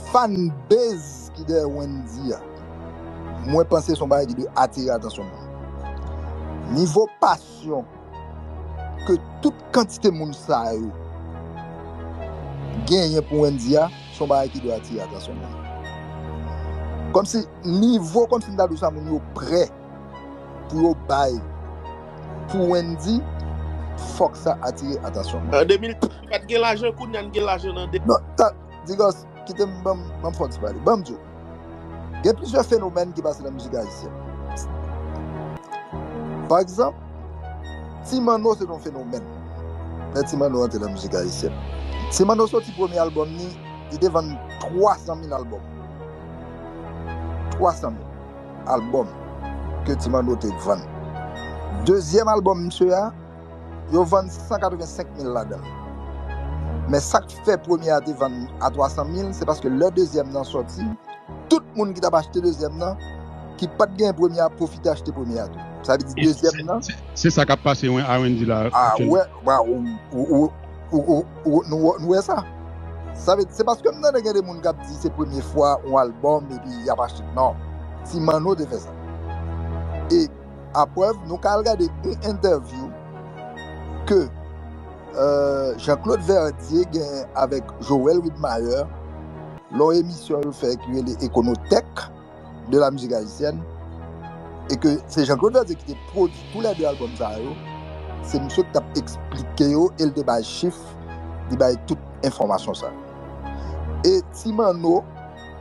fanbase ki dèyè Wendy a, mwen panse se yon bagay ki dwe atire atansyon moun. Nivo pasyon ke tout kantite moun sa yo genyen pou Wendy a, se yon bagay ki dwe atire atansyon moun. Kòmsi nivo, kòmsi m ta di w sa, moun yo prè pou yo bay pou Wendy, Fòk sa atire atansyon mwen. An de mil, pa t gen lajan, kounye a n gen lajan nan de. Non, ta, Digos, kite m ban m fè yon ti pale. Ban m di w. Gen plizyè fenomèn ki pase nan mizik ayisyèn. Pa egzanp, Ti Manno se yon fenomèn. Lè Ti Manno antre nan mizik ayisyèn. Ti Manno soti premye albòm li, li te vann twa san mil albòm. Twa san mil albòm ke Ti Manno te vann. Dezyèm albòm misye a, yo vann san katrevensenk mil ladan l. Men sa k fè premye a te vann a twa san mil, se paske lè dezyèm nan sòti, tout moun ki t ap achte dezyèm nan, ki pa t gen premye a, pwofite achte premye a tou. Sa vle di dezyèm nan. Se sa k ap pase, wen, a Wendy la. Ah, wè, wè, ou, ou, ou, ou, ou, nou, nou wè sa. Sa vle di, se paske m tande gen de moun k ap di se premye fwa yon albòm epi y ap achte. Non. Ti Manno te fè sa. E aprèv, nou ka al gade yon entèvyou ke euh, Jean-Claude Verdier gen avèk Joël Widmayer, lè yon emisyon yo fè ki rele Ekonotèk de la mizik ayisyèn, e ke se Jean-Claude Verdier ki te pwodui tou lè de albòm sa yo, se misye ki t ap eksplike yo e l te bay chif, li bay tout enfòmasyon sa yo. E Ti Manno,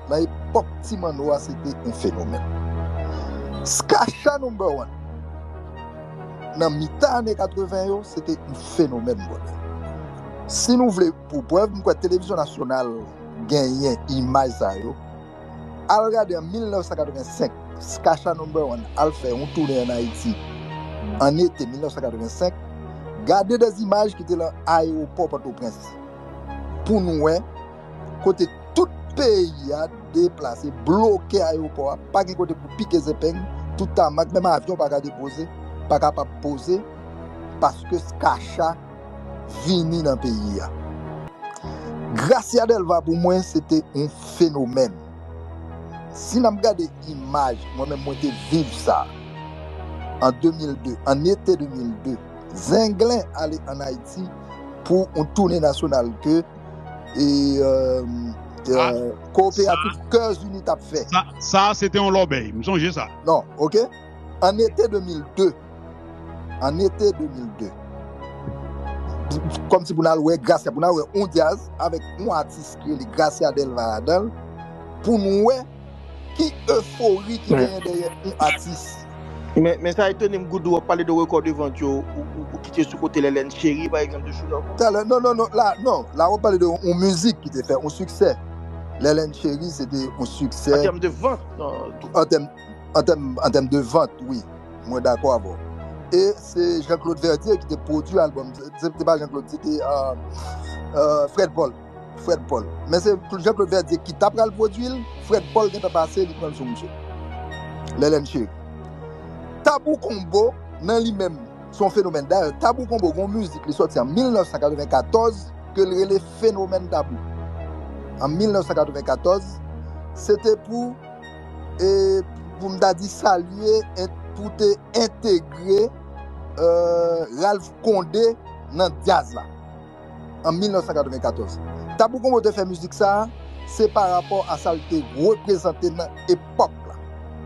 nan epòk Ti Manno a, se te yon fenomèn. Skacha number one. Nan mitan ane katreven yo, se te yon fenomèn, brother. Si nou vle, pou prèv, m kwè televizyon nasyonal genyen imaj sa yo. Al gade an mil nèf san katrevensenk, Skacha number one al fè yon tounen ann Ayiti an ete mil nèf san katrevensenk. Gade de imaj ki te lan ayewopò Pòtoprens pou nou wè kote tout peyi a deplase, bloke ayewopò a, pa gen kote pou pike zepeng, tout tamak, menm avyon pa ka depoze, pa kapab poze, paske Skacha vini nan peyi a. Gracia Delva pou mwen se te yon fenomèn. Si n ap gade imaj, mwen menm mwen te viv sa an de mil de, an ete de mil de, Zenglen ale ann Ayiti pou yon tounen nasyonal ke e, euh, euh, kooperatif Cœurs Unis t ap fè. Sa, sa se te yon lòbèy, m sonje sa. Non, ok? An ete de mil de, an ete de mil de, kòmsi pou n al wè Gracia, pou n al wè yon djaz avèk yon atis ki rele Gracia Delva ladan l, pou n wè ki efori ki genyen dèyè yon atis. Men, men sa etone m, Goudou, w ap pale de rekò de vant yo, ou, ou, ou kite sou kote Lèlèn Cheri, pa egzanp, de Chou Lòv. Talè, non, non, non, la, non, la w ap pale de yon mizik ki te fè yon siksè. Lèlèn Cheri, se te yon siksè. An tèm de vant, non. An tèm, an tèm, an tèm de vant, wi. Mwen dakò avè w. E se Jean-Claude Verdier ki te pwodui albòm. Se, se te pa Jean-Claude, se te euh, euh, Fred Paul. Fred Paul. Men se Jean-Claude Verdier ki ta pral pwodui l, Fred Paul gentan pase, li pran l sou misye. Lèlèn Cheri. Tabou Combo, nan li menm, se yon fenomèn. Dayè, Tabou Combo, gon mizik li sòti an mil nèf san katrevenkatòz, ke l rele Fenomèn Tabou. An mil nèf san katrevenkatòz, se te pou, e, pou m ta di salye, en- pou te entegre euh, Ralph Condé nan djaz la an mil nèf san katrevenkatòz. Tabou Combo te fè mizik sa a, se pa rapò a sa l te reprezante nan epòk la.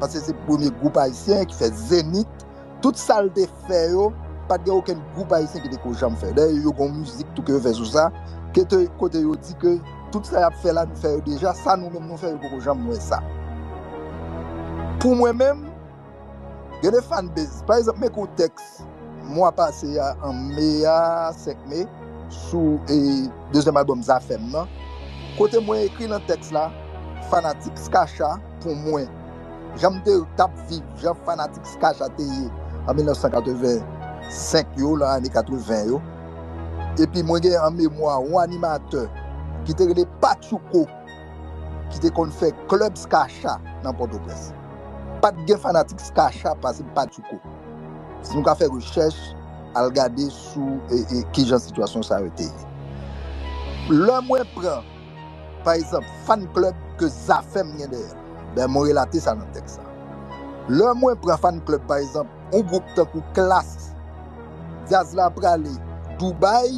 Paske se premye gwoup ayisyen ki fè Zenith. Tout sa l te fè yo, pa t gen okenn gwoup ayisyen ki te ko janm fè. Dayè, yo gon mizik tou ke yo fè sou sa, ke te, kote yo di ke tout sa y ap fè la, nou fè yo deja, sa nou menm nou fè, yo poko janm wè sa. Pou mwen menm, gen de fanbase. Pa egzanp, Mekotèks, mwa pase a, an me a, senk me, sou e, dezyèm albòm Zafèm nan, kote mwen ekri nan tèks la, fanatik Skacha, pou mwen, jan m te t ap viv, jan fanatik Skacha te ye an mil nèf san katrevensenk yo, lan ane katreven yo. Epi mwen gen an memwa yon animatè ki te rele Patchouko, ki te konn fè klèb Skacha nan Pòtoprens. Pa t gen fanatik Skacha pase Patchouko. Si nou ka fè rechèch, al gade sou e, e, kijan sitiyasyon sa yo te ye. Lè mwen pran, pa egzanp, fan club ke Zafèm gen dèyè l, ben, mwen relate sa nan tèks la. Lè mwen pran fan club, pa egzanp, yon gwoup tankou Klass, djaz la prale Dubai,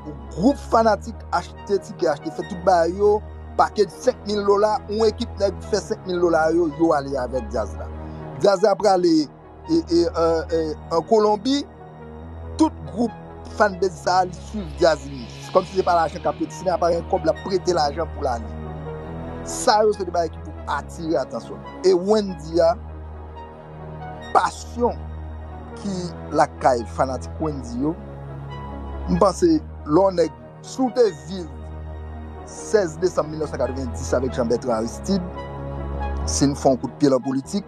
yon gwoup fanatik achte tikè, achte fè tout bagay yo, pake senk mil dola, yon ekip nèg fè senk mil dola yo, yo ale avèk djaz la. Djaz la prale e, e, e, e, an Kolonbi, tout gwoup fanbase sa a, li swiv djaz li. Kòmsi se pa lajan k ap prete. Si nèg la pa gen kòb, l ap prete lajan pou l ale. Sa yo se de bagay ki pou atire atansyon. E Wendy a, pasyon ki lakay fanatik Wendy yo, m panse lè yon nèg, si w te viv sèz desanm mil nèf san katrevenndis avèk Jean Bertrand Aristide, si n fè yon kout pye nan politik,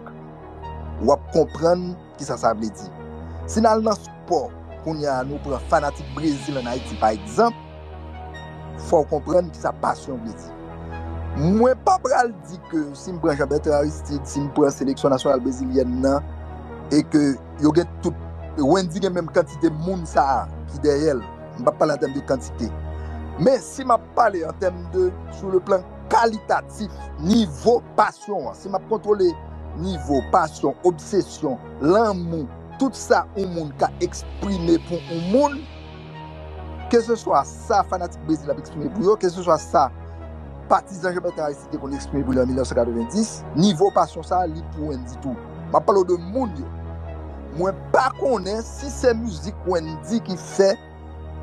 w ap konprann kisa sa vle di. Si n al nan spò, kounye a nou pran fanatik Brezil ann Ayiti pa egzanp, fò w konprann kisa pasyon vle di. Mwen pa pral di ke si m pran Jean Bertrand Aristide, si m pran seleksyon nasyonal brezilyèn nan, e ke yo gen tout, Wendy gen menm kantite moun sa a ki dèyè l. M p ap pale an tèm de kantite. Men si m ap pale an tèm de, sou le plan kalitatif, nivo pasyon an, si m ap kontwole nivo pasyon, obsesyon, lanmou, tout sa yon moun ka eksprime pou yon moun, keseswa sa fanatik Brezil ap eksprime pou yo, keseswa sa patizan Jean Bertrand Aristide te konn eksprime pou li an mil nèf san katrevenndis, nivo pasyon sa a, li pou Wendy tou. M ap pale w de moun yo. Mwen pa konnen si se mizik Wendy ki fè,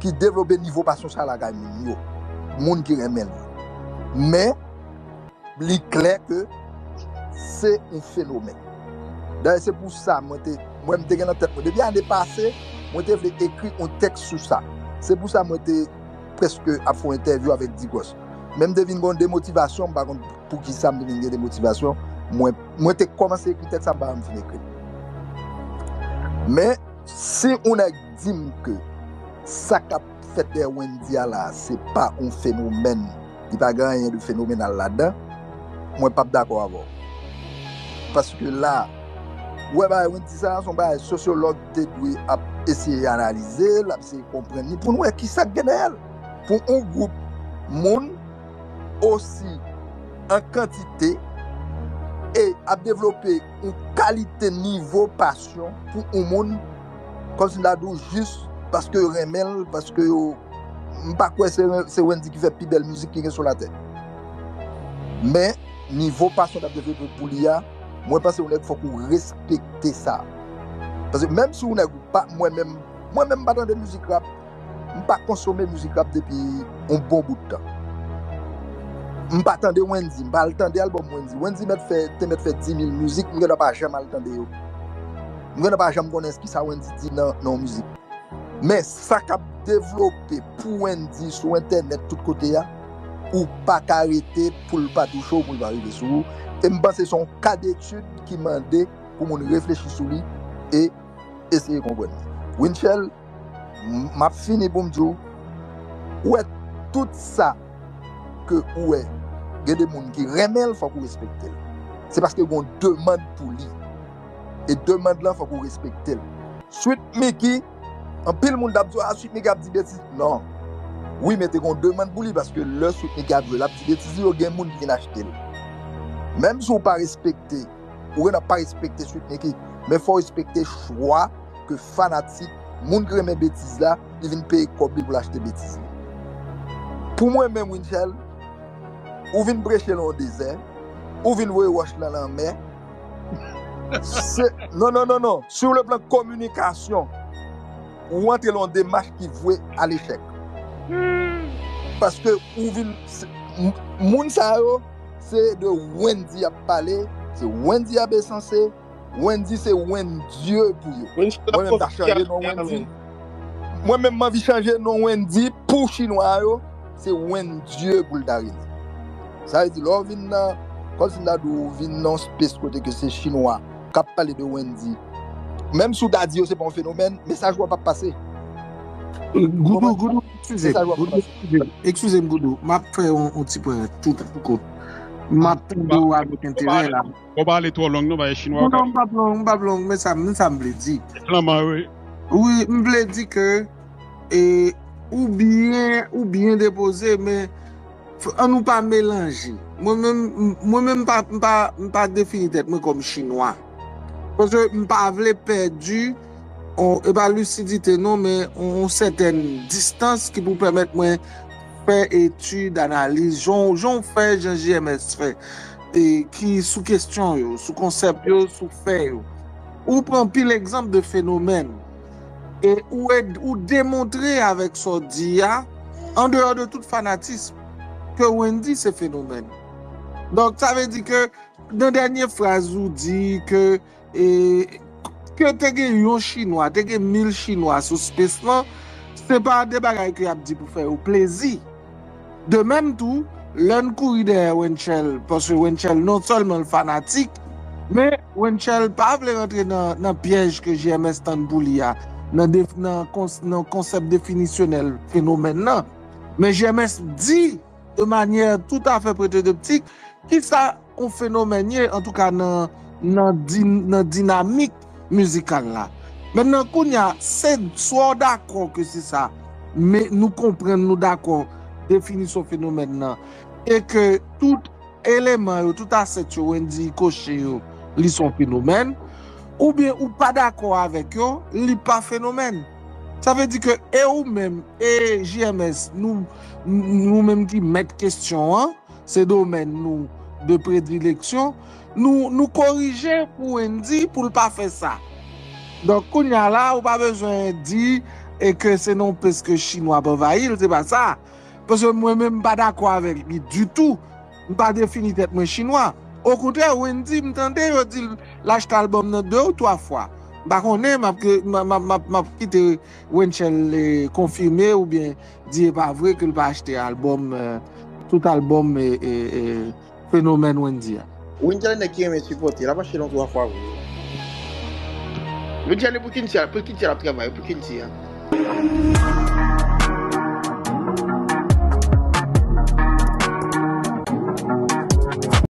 ki devlope nivo pasyon sa a lakay moun yo, moun ki renmen l yo. Men, li klè ke se yon fenomèn. Dayè, se pou sa mwen te, mwen, m te gen nan tèt mwen. Depi ane pase, mwen te vle ekri yon tèks sou sa. Se pou sa mwen te prèske ap fè yon entèvyou avèk Digos. Men m te vin gen yon demotivasyon, m pa konn poukisa m te vin gen demotivasyon. Mwen, mwen te kòmanse ekri tèks sa, m pa janm fin ekri l. Men, si yon nèg di m ke sa k ap fèt dèyè Wendy a la, se pa yon fenomèn, li pa gen anyen de fenomenal ladan, mwen p ap dakò avè w. Paske la, ou wè bagay Wendy sa, se yon bagay sosyològ te dwe ap eseye analize, l ap eseye konprann li, pou n wè kisa k gen dèyè l. Pou yon gwoup moun osi an kantite e ap devlope yon kalite nivo pasyon pou yon moun, kòmsi m ta di w, jis paske yo renmen l, paske yo, m pa kwè se, se Wendy ki fè pi bèl mizik ki gen sou latè. Men, nivo pasyon l ap devlope pou li a, mwen panse yon nèg fòk ou respekte sa. Paske menm si yon nèg ou pa, mwen menm, mwen menm m pa tande mizik rap, m pa konsome mizik rap depi yon bon bout tan. M pa tande Wendy, m pa al tande albòm Wendy. Wendy mèt fè, te mèt fè dis mil mizik, m gentan pa janm al tande yo. M gentan pa janm konnen kisa Wendy di nan, nan yon mizik. Men sa k ap devlope pou Wendy sou entènèt tout kote a, ou pa ka rete pou l pa touche w, pou l pa rive sou ou. E m panse se yon ka detid ki mande pou moun reflechi sou li e eseye konprann li. Winchel, m, m ap fini pou m di w, ou wè tout sa ke ou wè, gen de moun ki renmen l, fòk ou respekte l. Se paske gen yon demann pou li. E demann lan, fòk ou respekte l. Sweet Micky, anpil moun t ap di, "Ah, Sweet Micky ap di betiz." Non. Wi, men te gen yon demann pou li, paske lè Sweet Micky ap jwe, l ap di betiz li, yo gen moun ki vin achte l. Menm si w pa respekte, ou gen pa respekte Sweet Micky, men fò w respekte chwa ke fanatik, moun ki renmen betiz la, li vin peye kòb li pou l achte betiz li. Pou mwen menm, Winchel, ou vin preche nan yon dezè, ou vin voye wòch nan lanmè. Se, non, non, non, non. Sur le plan kominikasyon, ou antre nan yon demach ki vwe a lechèk. Paske ou vin, se, m, moun sa yo, se de Wendy y ap pale, se Wendy y ap esanse, Wendy se Wendy pou yo. Mwen menm ta chanje non Wendy. Mwen menm m anvi chanje non Wendy pou chinwa yo, se Wendy pou l ta rele. Sa vle di lè w vin nan, kòmsi m ta di w vin nan yon space kote ke se chinwa k ap pale de Wendy. Menm si w ta di yo se pa yon fenomèn, mesaj ou a p ap pase. Goudou, Goudou, eskize m, Goudou, eskize m, eskize m, Goudou. M ap fè yon, yon ti pwen tou, tou kout. M ap tande w avèk enterè la. Ou pa ale twò long non, paske chinwa yo ka. Non, non, m p ap long, m p ap long, men sa, men sa m vle di. Lanmò, wi. Wi, m vle di ke, e, ou byen, ou byen depoze, men f-, ann nou pa melanje. Mwen menm, m-, mwen menm m pa, m pa, m pa defini tèt mwen kòm chinwa. Paske m pa vle pèdi, on, e pa lisidite non, men on, on sètèn distans ki pou pèmèt mwen fè etid, analiz, jan, jan w fè, jan J M S fè, e ki sou kesyon yo, sou konsèp yo, sou fè yo. Ou pran pil egzanp de fenomèn. E ou, ou demontre avèk sa w di a, an deyò de tout fanatism, ke Wendy se fenomèn. Donk, sa vle di ke nan dènye fraz ou di ke, e, ke te gen yon Chinwa, te gen mil Chinwa sou Space lan, se pa de bagay ke y ap di pou fè yo plezi. De menm tou, lè n kouri dèyè Wenchel, paske Wenchel non sèlman l fanatik, men Wenchel pa vle rantre nan, nan pyèj ke J M S tann pou li a, nan, def, nan, kons, nan konsèp definisyonèl fenomèn nan. Men J M S di de manyè toutafè pwetedeptik kisa yon fenomèn ye, antouka nan, nan, din, nan dinamik mizikal la. Mentnan, kounye a, se swa w dakò ke se sa, men nou konprann, nou dakò definisyon fenomèn nan, e ke tout eleman yo, tout asèt yo, Wendy koche yo, li se yon fenomèn, oubyen ou pa dakò avèk yo, li pa fenomèn. Sa vle di ke e ou menm, e J M S, nou, nou menm ki mèt kesyon an, se domèn nou de predileksyon, nou, nou korije pou Wendy pou l pa fè sa. Donk, kounye a la, ou pa bezwen di e ke se non peske Chinwa ap anvayi l, se pa sa. Paske mwen menm, m pa dakò avèk li ditou. M pa defini tèt mwen Chinwa. Okontrè, Wendy, m tande yo di l achte albòm nan de ou twa fwa. M pa konnen, m ap, m ap, m ap, m ap kite Wenchel, eh, konfime oubyen di e pa vre ke l pa achte albòm, eh, tout albòm, eh, eh, eh, fenomèn Wendy a. Wendy a nèg ki renmen sipòte, l ap achte nan twa fwa vre. Wendy a pou kilti a, pou kilti a l ap travay, pou kilti a.